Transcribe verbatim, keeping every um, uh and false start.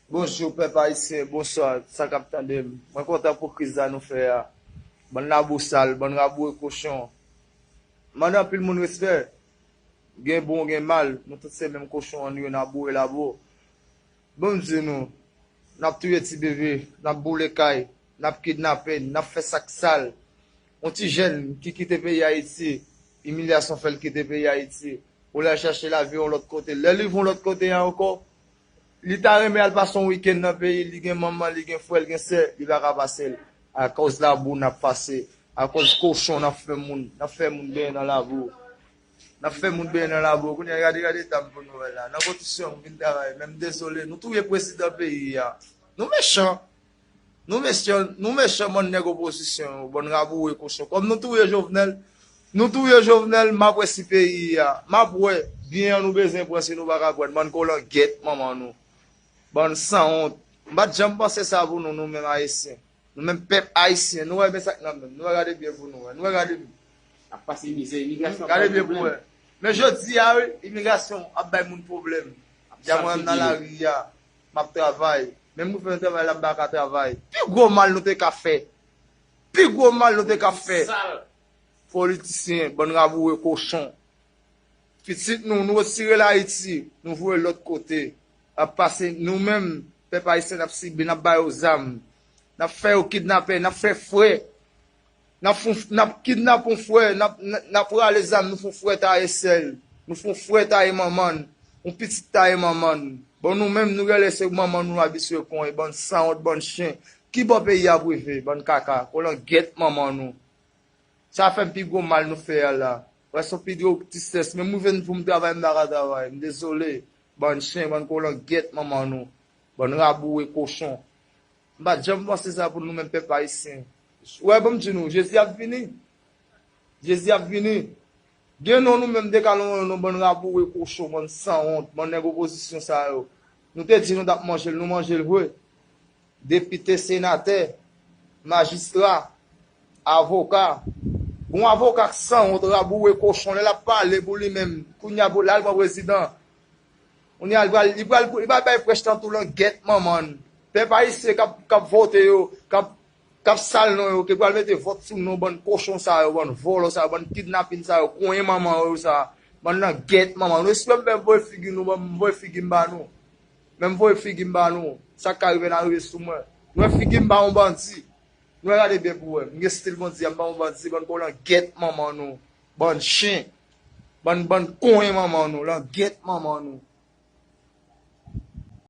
Bonjou pèp ayisyen, bonswa sa k ap tande m. Mwen kontan pou kriz sa nou fè a. Bann labou sal, bann raboure kochon. Mande anpil moun respè. Gen bon, gen mal, nou tout se menm kochon an nou ye, n ap boure labou. Bon m di nou, n ap touye ti bebe, n ap boule kay, n ap kidnape, n ap fè sa k sal. Yon ti jèn ki kite peyi Ayiti, imilyasyon fè l kite peyi Ayiti. Ou l al chache lavi yon lòt kote. Lè li rive yon lòt kote a ankò, li ta renmen al pase yon wikenn nan peyi, li gen manman, li gen frè, li gen sè, li pa ka pase l. Akòz labou n ap pase, akòz kochon n ap fè moun, n ap fè moun benyen nan labou. N ap fè moun benyen nan labou. Kounye a, gade, gade eta m pou nou wè la. Nan kondisyon m vin travay, men m dezole. Nou touye prezidan peyi a. Nou mechan. Nou mechan, nou mechan, bann nèg opozisyon yo, bann raboure kochon. Kòm nou touye Jovenel, nou touye Jovenel, m ap wè si peyi a, m ap wè byen an nou bezwen pran si nou pa ka pran, bann kolangyèt manman nou. Bann sanwont. M pa t janm panse sa pou nou, nou menm ayisyen. Nou menm pèp ayisyen, nou wè men sa k nan men m. Nou wè gade byen pou nou wè. Nou wè gade byen. Ap pase mizè, imigrasyon ap bay pwoblèm. Gade byen pou wè. Men jodi a, wi, imigrasyon ap bay moun pwoblèm. Ap chaje dlo. Dja mwen nan lari a, m ap travay. Menm mwen fè yon travay la, m pa ka travay. Pi gwo mal nou te ka fè. Pi gwo mal nou te ka fè. Sal. Politisyen, bann raboure kochon. Pitit nou, nou retire l Ayiti, nou voye l lòt kote. Ap pase nou menm, pèp ayisyen, n ap sibi, n ap ba yo zam. N ap fè yo kidnape, n ap fè frè. N ap fon, n ap kidnape yon frè, n ap, n ap, n ap rale zam, nou fè yon frè taye sè l. Nou fè yon frè taye manman n. Yon pitit taye manman n. Bon, nou menm, nou rele se manman nou abitye konyen, bann sanwont, bann chen. Ki bò peyi a ap rive, bann kaka, kolangyèt manman nou. Sa fè m pi gwo mal nou fè a la. Wè, se yon pi gwo tristès. Menm mwen vin pou m travay, m pa ka travay. M dezole. Bann chen, bann kolangyèt manman nou. Bann raboure kochon. M pa t janm panse sa pou nou menm pèp ayisyen. Wè, ban m di nou, Jezi ap vini. Jezi ap vini. Gen non nou menm dekalon non bann raboure kochon, bann sanwont, bann nèg opozisyon sa yo. Nou te di nou t ap manje l, nou manje l vre. Depite, senatè, majistra, avoka. Gon avoka k sanwont, raboure kochon, lè l ap pale pou li menm, kounye a pou l al pran prezidan. Kounye a li pral, li pral, li pral bay frèch tantou langyèt manman n. Pèp ayisyen k ap, k ap vote yo, k ap, k ap sal non yo, ki pral mete vòt sou non bann kochon sa yo, bann vòlò sa yo, bann kidnapin sa yo, konyen manman yo sa, bann langyèt manman nou. Espre m fè voye figi nou, ban m voye figi m ba nou. Men m voye figi m ba nou. Sa k ka rive n a rive sou mwen. Nou wè figi m ba yon bandi. Nou wè gade byen pou wè. M gen stil bandi a, m ba yon bandi, bann kolangyèt manman nou. Bann chen. Bann, bann konyen manman nou, langyèt manman nou.